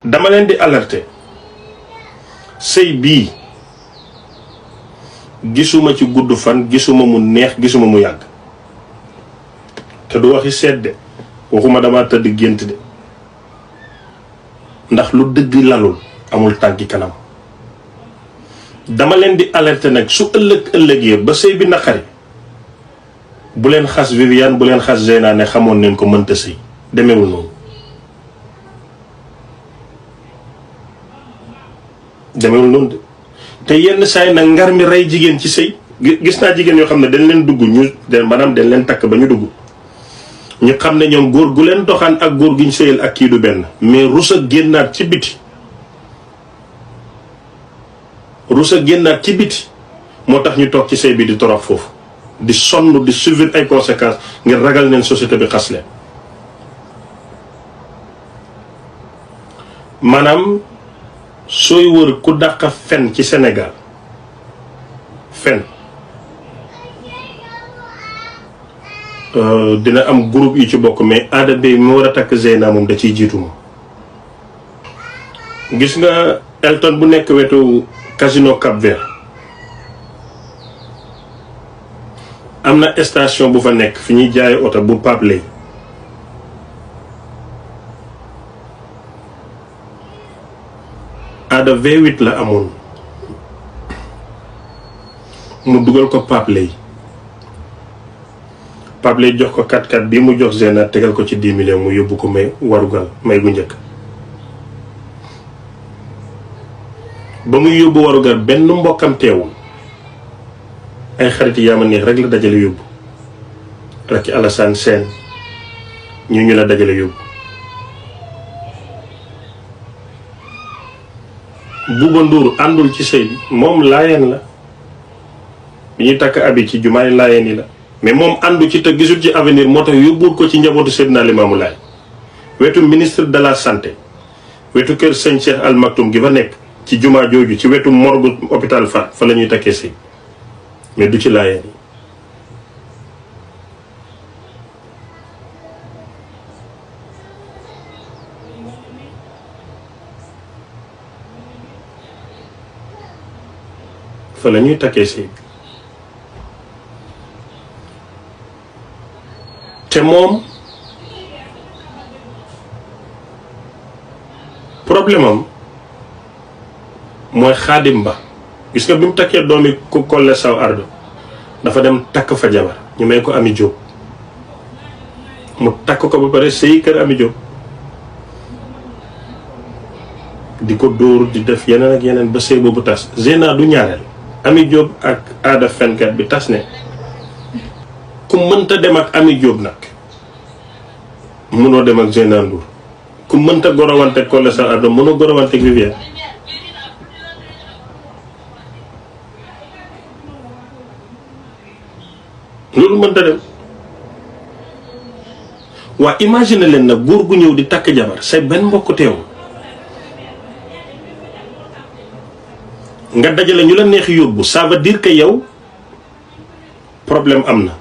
dama leen di alerter sëy bii gisuma ci gudd fan, gisuma mu neex, gisuma mu yàgg te du waxi sedde waxuma dama tëdd gént de ndax lu dëgg lalul amul tànki kanam. dama leen di alerter nag su ëllëgee ba sëy bi naqari bu leen xas Viviane, bu leen xas Zeyna ne xamoon neen ko mënta sëy, demeewul noonu. demeewul noonu de te yenn saay nag ngar mi rey jigéen ci sëy. gis naa jigéen yoo xam ne dañ leen dugg maanaam dañ leen takk ba ñu dugg ñu xam ne ñoom góor gu leen doxaan ak góor gi ñu sëyal ak kii du benn, mais rus a génnaat ci biti moo tax ñu toog ci sëy bi di torox foofu di sonn di subir ay conséquences ngir ragal neen société bi xas leen. maanaam sooy wër ku dàq fen ci Sénégal fen dina am groupe yu ci bokk, mais Ada Bey mi war a takk Zeyna moom da ciy jiitu moom. gis nga Elton bu nekk wetu Casino Cap-Vert am na station bu fa nekk fi ñuy jaay oto bu Pape Lay. Ada V8 la amoon mu dugal ko Pape Lay jox ko 4x4 bi mu jox Zeyna tegal ko ci 10 millions mu yóbbu ko may warugal may gu njëkk. ba muy yóbbu warugal benn mbokkam teewul, ay xarit yaa ma neex rek la dajale yóbbu, rek ci Alassane Sène ñu la dajale yóbbu. Bouba Ndour àndul ci sëy bi, moom laayeen la bi ñuy takk abi ci jumaay laayeen yi la, mais moom àndu ci te gisul ci avenir moo tax yóbbuwul ko ci njabootu Seydina Limaamu Laay. wetu ministre de la santé, wetu kër sëñ Cheikh Al Maktoum gi fa nekk ci jumaa jooju, ci wetu morgue hôpital fa la ñuy takkee sëy, mais du ci laayeen yi. fa la ñuy takkee sëy te moom problème am mooy Xaadim Ba. gis nga bi mu takkee doomi ku Kolle Saw Ardo dafa dem takk fa jabar, ñu may ko Ami Jóob, mu takk ko ba pare sëy kër Ami Jóob di ko dóor di def yeneen ak yeneen ba sëy boobu tas. Zeyna du ñaareel, Ami Jóob ak Ada fenkat bi tas ne. ku mënta dem ak Ami Jóob nag mënoo dem ak Zeyna Ndour, ku mënta gorowante Kolle Saw Ardo mënoo gorowante ak Viviane. loolu mënta dem. waa imagine leen nag góor gu ñëw di takk jabar say benn mbokk teew nga dajale ñu la neex yóbbu, ça veut dire que yow problème am na.